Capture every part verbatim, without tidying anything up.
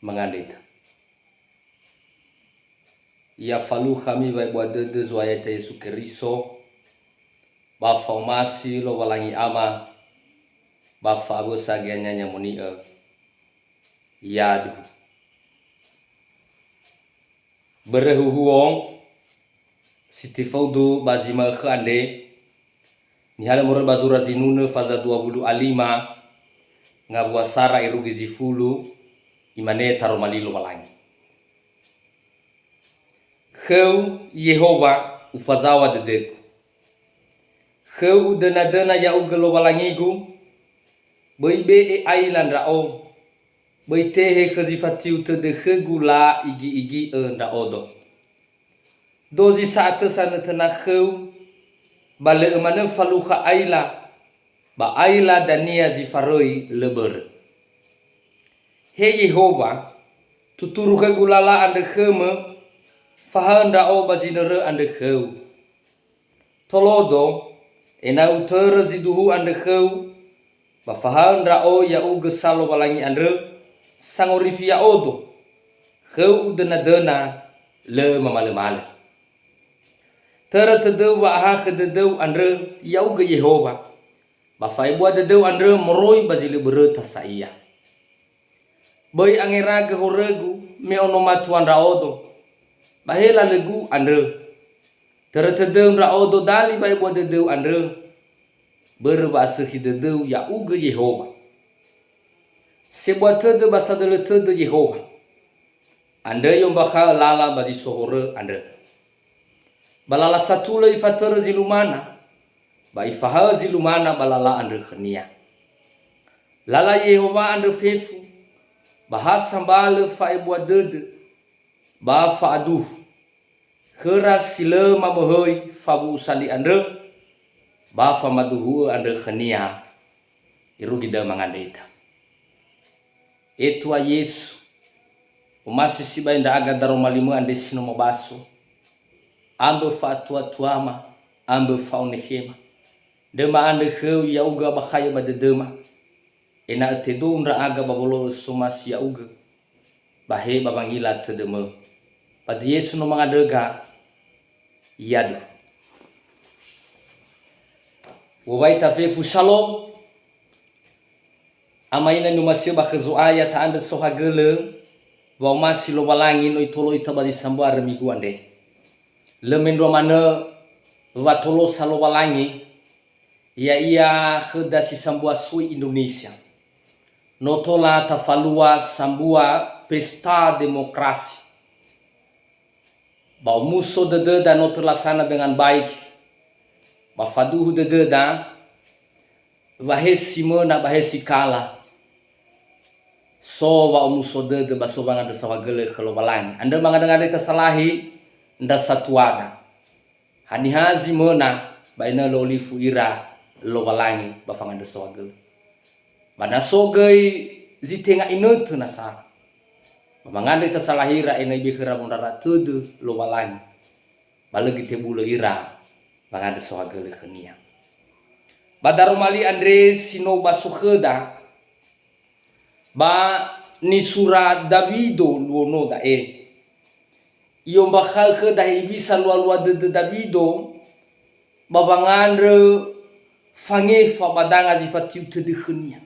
Mangandreta. Ya falukhami wa'ebua dödö Zo'aya ita Yesu Keriso, ba fa'omasi Lowalangi Ama, ba fa'awösa Geheha Ni'amoni'ö. Yaduhu. Börö huhuo, si tefaudu ba zi ma'ökhö andre, nihalö moroi ba zura Zinunö faza dua wulu a lima, ngawua sara irugi zi fulu, imane taroma li Lowalangi. Khöu, Yehowa, ufazaŵa dödögu. Khöu udönadöna ya'ugö Lowalangigu, böi be'e aila ndra'o, böi tehe khö zi fatiu tödö khögu la igi'igi'ö ndra'odo. Dozi sa'atö sanötöna khöu, ba lö'ö manö falukha aila, ba aila dania zi faröi lö börö. He Yehowa, tuturu khögu lala andrö khömö, fahaö ndra'o ba zinörö andrö khöu. Tolodo, ena'ö utörö zi duhu andrö khöu, ba fahaö ndra'o ya'ugö sa Lowalangi andrö, sangorifi ya'odo. Khöu udönadöna, lö mamalömalö. Törö tödöu wa'ahakhö dödöu andrö, ya'ugö Yehowa, ba fa'ebua dödöu andrö moroi ba zi lö böröta sa ia. Böi angeragö horögu, me ono matua ndra'odo, ba he lalögu andrö. Törö tödöu ndra'odo dali wa'ebua dödöu andrö, börö wa'asökhi dödöu ya'ugö Yehowa. Sebua tödö ba sadölö tödö Yehowa. Andrö i'ombakha'ö lala ba zi so horö andrö. Ba lala satulö ifatörö zi lumana, ba ifahaö zi lumana ba lala andrö khönia. Lala Yehowa andrö fefu, ba ha sambalö fa'ebua dödö, ba fa'aduhu. Khöra si lö mamöhöi fawu'usa li andrö, ba famaduhu'ö andrö khönia, irugi da'ö mangandreta. E Tua Yesu, omasi sibai ndra'aga daroma limö andre si no mobaso, ambö fa'atuatuama, ambö fa'onekhema. Ndröma andrö khöu ya'ugö abakhayö ba dödöma, ena'ö tedou ndra'aga ba wolo'ö somasi ya'ugö, ba he ba wangila tödömö. Ba döi Yesu no mangandröga, yadu. Wowai tafefu Shalom. Ama ina ni'omasi'ö ba khö Zo'aya, ta'andrö sohagölö, wa'omasi Lowalangi no itolo ita ba zi sambua arö migu andre. Lö mendrua manö watolosa Lowalangi, ya'ia khöda si sambua soi Indonesia. No tola tafalua sambua pesta demokrasi. Ba omuso dödöda no terlaksana dengan baik. Ba faduhu dödöda, wa he si möna, ba he si kala. So wa'omuso dödö ba so wangandrö saohagölö khö Lowalangi. Andrö mangandrö-ngandrö ita salahi ndra satuada. Haniha zi möna, ba ena'ö lö olifu ira Lowalangi ba fangandrö saohagölö. Ba na so göi zi tenga inötö nasa, ba mangandrö ita salahira ena'ö ibe'e khöra wondrara tödö Lowalangi, ba lö göi tebulö ira wangandrö saohagölö khönia. Ba daroma li andre si no ubaso khöda, ba nisura Dawido luo no da'e. I'ombakha'ö khöda hewisa lua-lua dödö Dawido ba wangandrö fangefa ba danga zi fatiu tödö khönia.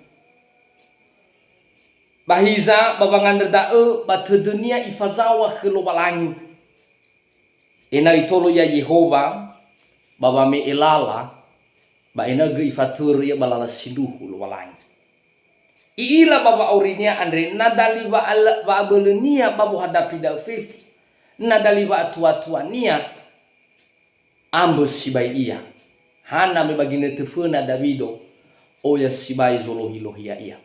Ba hiza ba wangandrö da'ö ba tödönia ifazaŵa khö Lowalangi. Ena'ö itolo ia Yehowa ba wame'e lala, ba ena'ö göi ifatörö ia ba lala sindruhu Lowalangi. I'ila ba wa'aurinia andre, na dali wa'ala-, wa'abölönia ba wohadapi da'ö fefu, na dali wa'atuatuania, ambö sibai ia. Hana me ba ginötö föna Dawido, oya sibai zolohi-lohi ya'ia.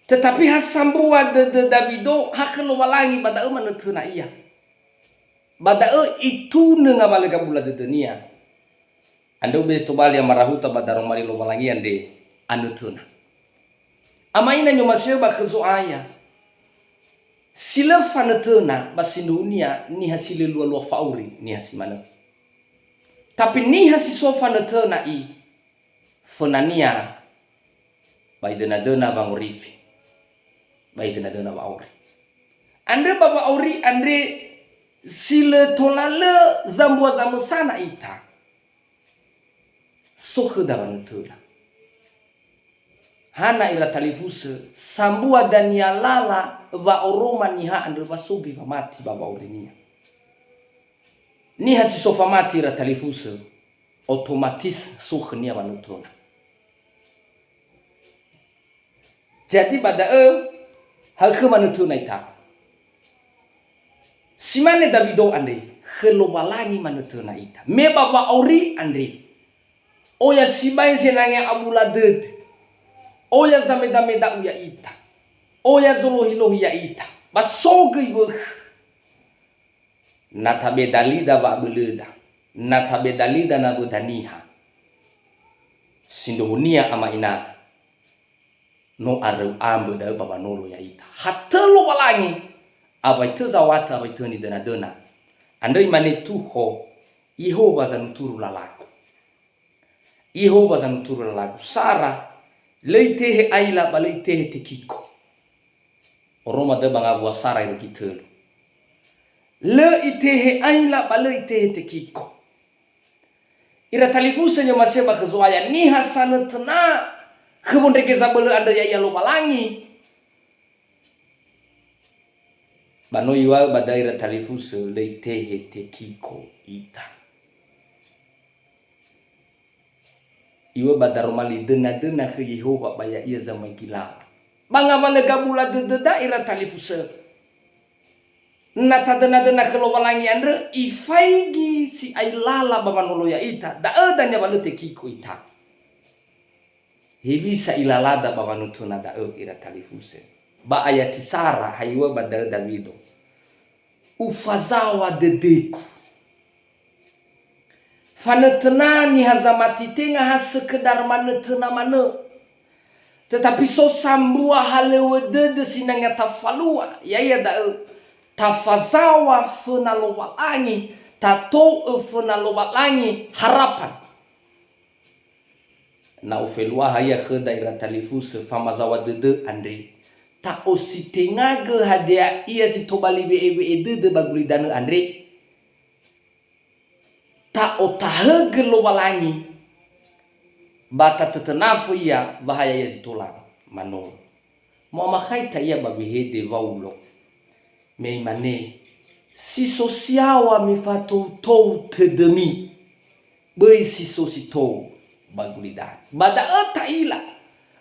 Tetapi ha sambua dödö Dawido ha khö Lowalangi, ba da'ö manötöna ia. Ba da'ö itunö ngawalö gabula dödönia. Andrö ubezi tobali amarahuta ba daroma li Lowalangi andre anötöna. Ama ina ni'omasi'ö ba khö Zo'aya. Si lö fanötöna ba sindruhunia niha si lö lua-lua fa'auri, niha si manö. Tapi niha si so fanötöna i, fönania ba idönadöna wangorifi. ba idönadöna wa'auri. Andrö ba wa'auri andre si lö tola lö zambua zamösana ita. So khöda wanötöna. Hana ira talifusö, sambua dania lala wa oroma niha andrö wa so göi wamati ba wa'aurinia. Niha si so famati ira talifusö, otomatis so khönia wanötöna. Jadi ba da'ö, hakhö manötöna ita. Si mane Dawido andre, khö Lowalangi manötöna ita. Me ba wa'auri andre, oya sibai zenangea abula dödö, oya zamedameda u ya'ita, oya zolohilohi ya'ita, ba so göi wökhö. Na tabe dalida wa'abölöda, na tabe dalida nawöda niha, sindruhunia ama ina, no aröu ambö da'ö ba wanolo ya'ita. Hatö Lowalangi, awai tö zawatö, awai tö nidönadöna. Andrö imane Tuho, Yehowa zanuturu lalagu. Yehowa zanuturu lalagu. Sara, lö itehe aila ba lö itehe tekiko. Oroma da'ö ba ngawua Sara irugi tölu. Lö itehe aila ba lö itehe tekiko. Ira talifusö ni'omasi'ö ba khö Zo'aya, niha sanötöna khö wondrege zabölö andrö ya'ia Lowalangi. Ba no iŵa'ö ba da'ö ira talifusö, lö itehe tekiko ita. Iŵa'ö ba daroma li dönadöna khö Yehowa ba ya'ia zamaigi lala. Ba ngawalö gabula dödöda ira talifusö. Na tadönadöna khö Lowalangi andrö, ifaigi si'ai lala ba wanolo ya'ita, da'ö dania wa lö tekiko ita. Hewisa ilalada ba wanötöna da'ö ira talifusö? Ba ayati Sara, ha iŵa'ö ba da'ö Dawido, ufazaŵa dödögu. Fanötöna niha zamati tenga ha sekedar manötöna manö. Tetapi so sambua halöŵö dödö sinangea tafalua, ya'ia da'ö tafazaŵa föna Lowalangi, tato'ö föna Lowalangi harapan. Na ofeluaha ia khöda ira talifusö famazaŵa dödö andre, ta'ositengagö hadia ia si tobali we'e-we'e dödö ba gulidanö andre, ta'otahögö Lowalangi, ba tatötönafö ia wa ha ya'ia zi tola manolo. Mu'amakhaita ia ba wehede Waulo. Me imane, "Si so siaŵa mifatoutou tödömi, böi si so si tou ba gulidanö." Ba da'ö ta'ila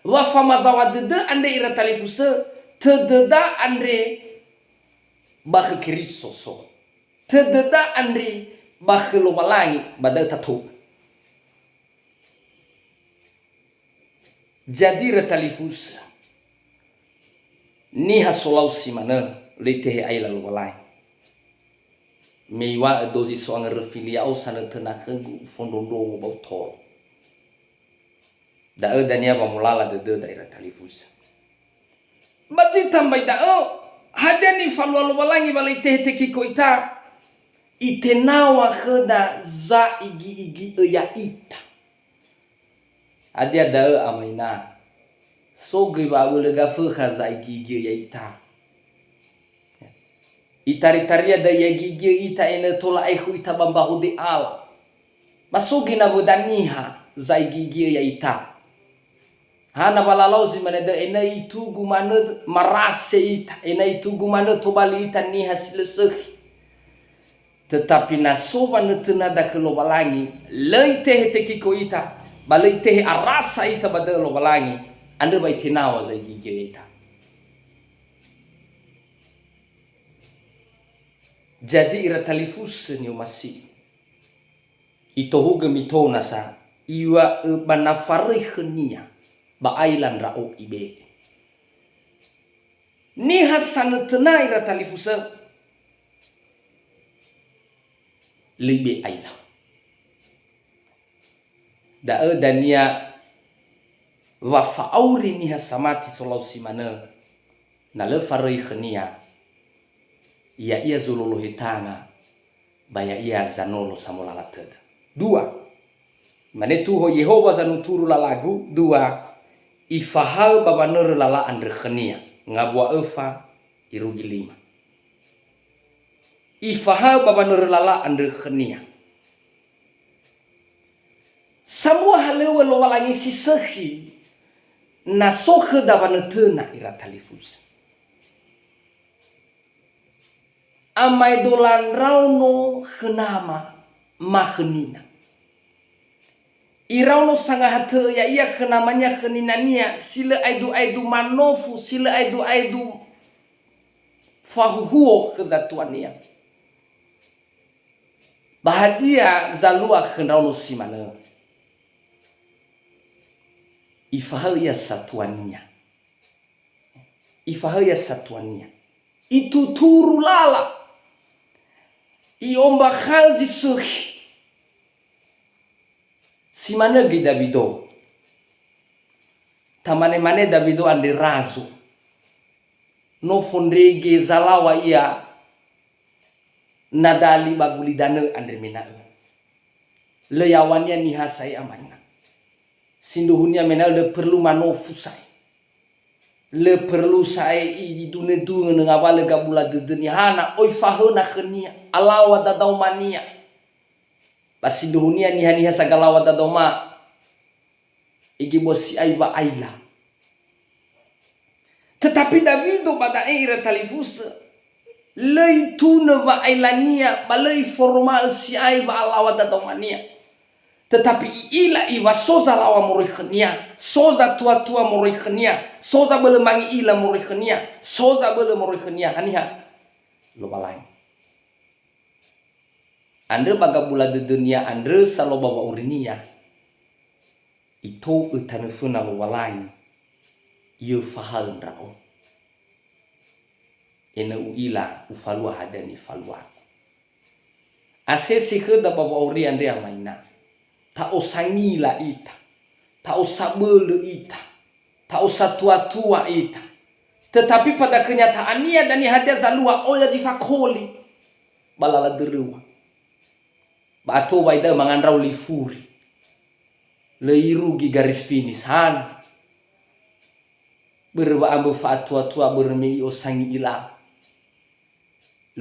wa famazaŵa dödö andre ira talifusö, tödöda andre ba khö Keriso so. Tödöda andre ba khö Lowalangi, ba da'ö tato'ö. Jadi ira talifusö, niha solau si manö, lö itehe aila Lowalangi. Me iŵa'ö dozi so angöröfi li ya'o sanötöna khögu, ufondrondrongo ba utolo. Da'ö dania wamolala dödöda ira talifusö. Ba zi tambai da'ö, hadia nifalua Lowalangi wa lö itehe tekiko ita? Itenaw̃a khöda za'igi'igi'ö ya'ita. Hadia da'ö, ama ina? So göi wa'abölö gafökha za'igi'igi'ö ya'ita. Itaritaria da'ö i'agigi'ö ita ena'ö tola aekhu ita ba mbaho de'ala. Ba so göi nawöda niha za'igigi'ö ya'ita. Hana wa lalau zi mane da'ö ena'ö itugu manö marase ita, ena'ö itugu manö tobali ita niha si lö sökhi. Tetapi na so wanötönada khö Lowalangi, lö itehe tekiko ita, ba lö itehe arasa ita ba da'ö Lowalangi, andrö wa itenaw̃a za'igigi'ö ya'ita. Jadi ira talifusö ni'omasi'ö, itohugö mitou nasa, iŵa'ö ba na faröi khönia, ba aila ndra'o ibe'e. Niha sanötöna ira talifusö, lö ibe'e aila. Da'ö dania wa fa'auri niha samati solau si manö, na lö faröi khönia, ya'ia zololohe tanga, ba ya'ia zanolo samolala tödö. Dua, mane Tuho, "Yehowa zanuturu lalagu." Dua, ifahaö ba wanörö lala andrö khönia. Ngawua öfa irugi lima. Ifahaö ba wanörö lala andrö khönia. Sambua halöŵö Lowalangi si sökhi, na so khöda wanötöna ira talifusö. Amaedola ndraono khö nama ma khö nina. Iraono sangahatö'ö ya'ia khö namania khö ninania si lö aedu-aedu manofu, si lö aedu-aedu fahuhuo khö zatuania. Ba hadia zalua khö ndraono si manö? Ifahaö ia satuania. Ifahaö ia satuania. Ituturu lala. I'ombakha'ö zi sökhi. Si manö göi Dawido. Tamane-mane Dawido andre razo. No fondrege zalaŵa ia na dali ba gulidanö andre mena'ö lö yaŵania niha sa'ae amaina. Sindruhunia mena'ö lö perlu manofu sa'ae. Lö perlu sa'ae idunö-dunö ngawalö gabula dödönia. Hana, oi fahöna khönia, alaŵa dadaomania. Ba sindruhunia niha-niha sa galaŵa dadaoma, igebua si'ai wa'aila. Tetapi Dawido ba da'e ira talifusö, lö itunö wa'ailania ba lö iforoma'ö si'ai wa'alaŵa dadaomania. Tetapi i'ila iŵa so zalaŵa moroi khönia, so zatuatua moroi khönia, so zabölö mangi'ila moroi khönia, so zabölö moroi khönia. Haniha? Lowalangi. Andrö ba gabula dödönia andrö sa loba wa'aurinia, itou'ö tanö föna Lowalangi, "Yö fahaö ndra'o, enö u'ila ufalua hadia nifaluagu." Asese khöda ba wa'auri andre amaina. Ta'osangila ita, ta'osabölö ita, ta'osatuatua ita. Tetapi pada kenyataannia dania hadia zalua oya zi fakoli ba lala döröŵa. Ba ato wai da'ö mangandrau lifuri. Lö irugi garis finis, hana. Börö wa'ambö fa'atuatua börö me i'osangi ila.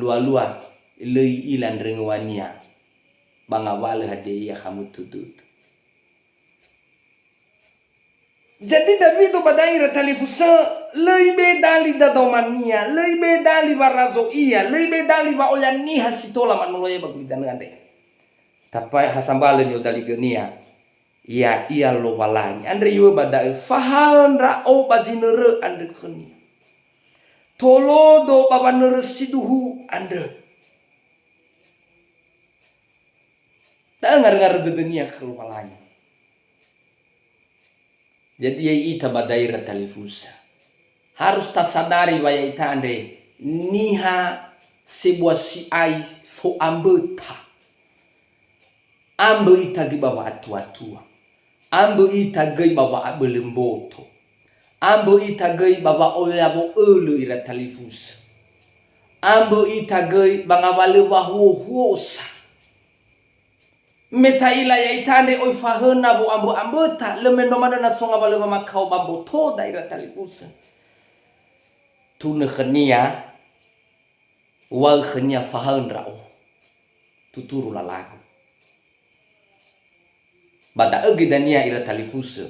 Lua-lua, lö i'ila ndröngöwania ba ngawalö hadia ia khamötö dödö. Jadi Dawido ba da'e ira talifusö, lö ibedali dadaomania, lö ibedali warazo ia, lö ibedali wa'oya niha si tola manoloi ba gulidanö andre. Tapa ha sambalö ni'odaligönia, ya'ia Lowalangi. Andre iŵa'ö ba da'ö, "Fahaö ndra'o ba zinörö andrö khönia. Tolodo ba wanörö sindruhu andrö." Da'ö ngarö-ngarö dödönia khö Lowalangi. Jadi ya'ita ba da'e ira talifusö, harus tasadari wa ya'ita andre niha sebua si'ai fo'amböta. Ambö ita göi ba wa'atuatua. Ambö ita göi ba wa'abölö mboto. Ambö ita göi ba wa'oya wo'ölö ira talifusö. Ambö ita göi ba ngawalö wahuo-huosa. Me ta'ila ya'ita andre oi fahöna wo'ambö-amböta, lö mendrua manö na so ngawalö wamakao ba mbotoda ira talifusö. Tunö khönia, uŵa'ö khönia, "Fahaö ndra'o, tuturu lalagu." Ba da'ö göi dania ira talifusö,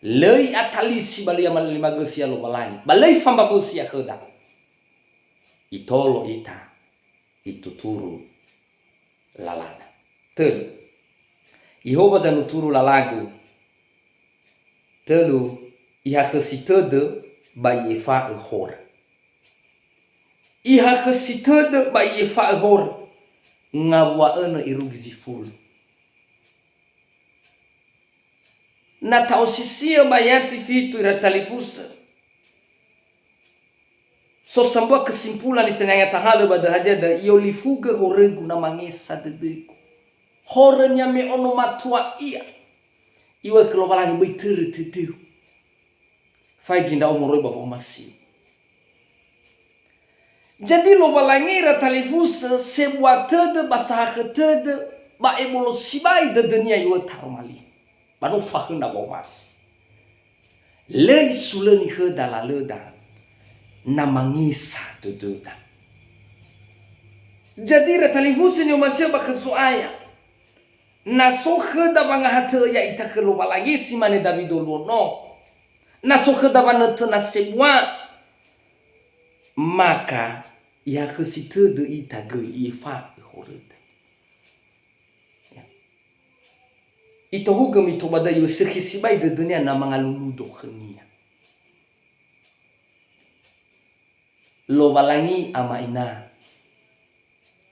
lö i'atalisi ba lö i'amalimagösi ia Lowalangi, ba lö ifambabösi ia khöda. Itolo ita, ituturu lalada. Tölu. Ihowa zanuturu lalagu. Tölu, ihakhösi tödö ba i'efa'ö horö. Ihakhösi tödö ba i'efa'ö horö. Ngawua önö irugi zi fulu. Na ta'osisi'ö ba yati fitu ira talifusö. So sambua kesimpulan ni senanga tahalö ba döhadia da, "I'olifugö horögu na mangesa dödögu." Horönia me ono matua ia. Iŵa'ö khö Lowalangi, "Böi törö tödöu. Faigi ndra'o moroi ba wa'omasi." Jadi Lowalangi ira talifusö sebua tödö ba sahakhö tödö ba ebolo sibai dödönia iŵa'ö taroma li. Ba no fahöna wa'omasi. Lö isulöni khöda lalöda. na mangesa dödöda. Jadi ira talifusö ni'omasi'ö ba khö So'aya. Na so khöda wangahatö ya'ita khö Lowalangi, si mane Dawido luo no. Na so khöda wanötöna sebua, maka ihakhösi tödö ita göi i'efa'ö horöda. Ya. Itohugö mito ba da'ö, i'ösökhi sibai dödönia na mangaluludo khönia. Lowalangi ama ina,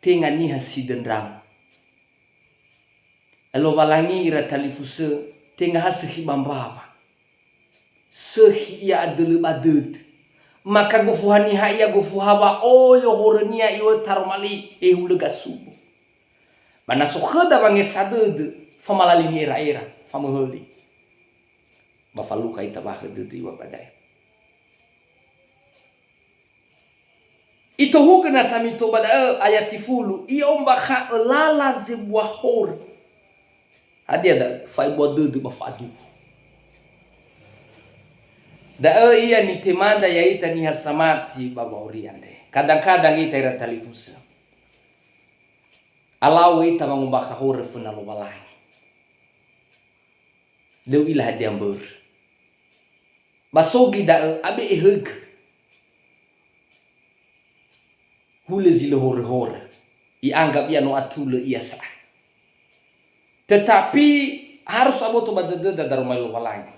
tenga niha si döndra. Lowalangi ira talifusö, tenga ha sökhi ba mbawa. Sökhi ia adölö ba dödö. Maka gofu haniha ia, gofu ha wa'oyo horönia iŵö taroma li, ehulö gasubo. Ba na so khöda wangesa dödö, famalalingi era'era, famöhöli. Ba falukha ita ba khö dödö iŵö ba da'e. Itohugö nasa mito ba da'ö, ayat tifulu, i'ombakha'ö lala zebua horö. Hadia da'ö? Fa'ebua dödö ba fa'aduhu. Da'ö ia nitemada ya'ita niha samati ba wa'auri andre. Kadang-kadang ita ira talifusö, alawö ita wangombakha horö föna Lowalangi. Lö u'ila hadia mbörö. Ba so göi da'ö, abe'e högö. Hulö zi lö horö-horö. I'anggap ia no atulö ia sa'ae. Tetapi harus aboto ba dödöda daroma li Lowalangi.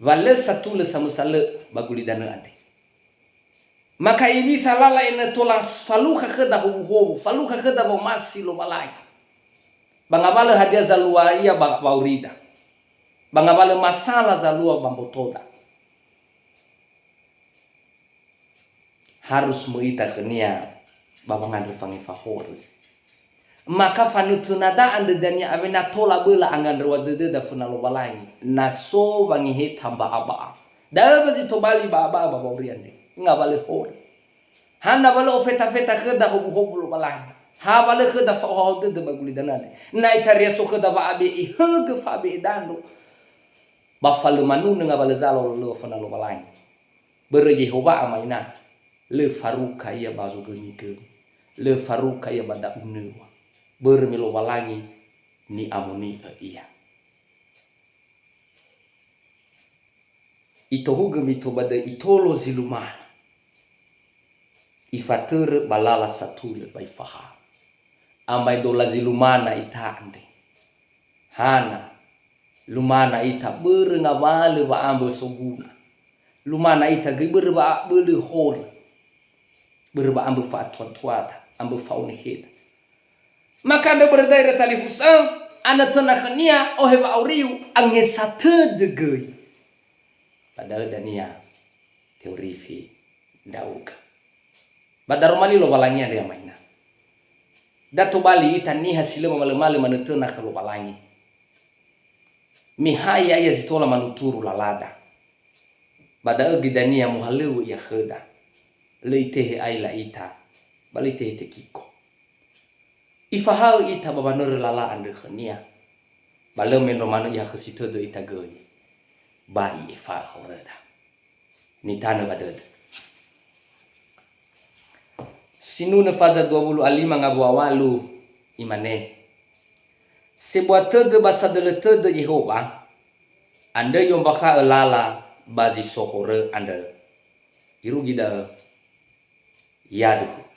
Wa lö satulö samösa lö ba gulidanö andre. Maka hewisa lala ena'ö tola falukha khöda howuhowu, falukha khöda wa'omasi Lowalangi. Ba ngawalö hadia zalua ia ba wa'aurida. Ba ngawalö masala zalua ba mbotoda. Harus möi ita khönia ba wangandrö fangefa horö. Maka fanötönada andrö dania awena tola böla angandröŵa dödöda föna Lowalangi, na so wangeheta mba'a-ba'a. Da'ö wa zi tobali mba'a-ba'a ba wa'auri andre, ngawalö horö. Hana wa lö ofeta-feta khöda howuhowu Lowalangi. Ha wa lö khöda fa'ohahau dödö ba gulidanö andre. Na itaria so khöda wa'abe'e högö, fa'abe'e dandro. Ba fa lö manunö ngawalö zalua lölöŵa föna Lowalangi. Börö Yehowa ama ina, lö faruka ia ba zogömi-gömi, lö faruka ia ba da'unöŵa, börö me Lowalangi ni'amoni'ö ia. Itohugö mito ba döi itolo zi lumana. Ifatörö ba lala satulö ba ifahaö. Amaedola zi lumana ita andre. Hana, lumana ita börö ngawalö wa'ambö soguna. Lumana ita göi börö wa'abölö horö. Börö wa'ambö fa'atua-tuada, ambö fa'oneheda. Maka andrö börö da'e ira talifusö, anötöna khönia, ohe wa'auriu, angesa tödö göi. Ba da'ö dania te'orifi ndra'ugö. Ba daroma li Lowalangi andre ama ina. Da tobali ita niha si lö mamalö-malö manötöna khö Lowalangi. Me ha ya'ia zi tola manuturu lalada. Ba da'ö göi dania mohalöŵö ia khöda. Lö itehe aila ita, ba lö itehe tekiko. Ifahaö ita ba wanörö lala andrö khönia, ba lö mendrua manö ihakhösi tödö ita göi, ba i'efa'ö horöda. Nitanö ba dödö. Sinunö faza dua wulu a lima ngawua walu, imane, "Sebua tödö ba sadölö tödö Yehowa, andrö i'ombakha'ö lala ba zi so horö andrö." Irugi da'ö, yaduhu.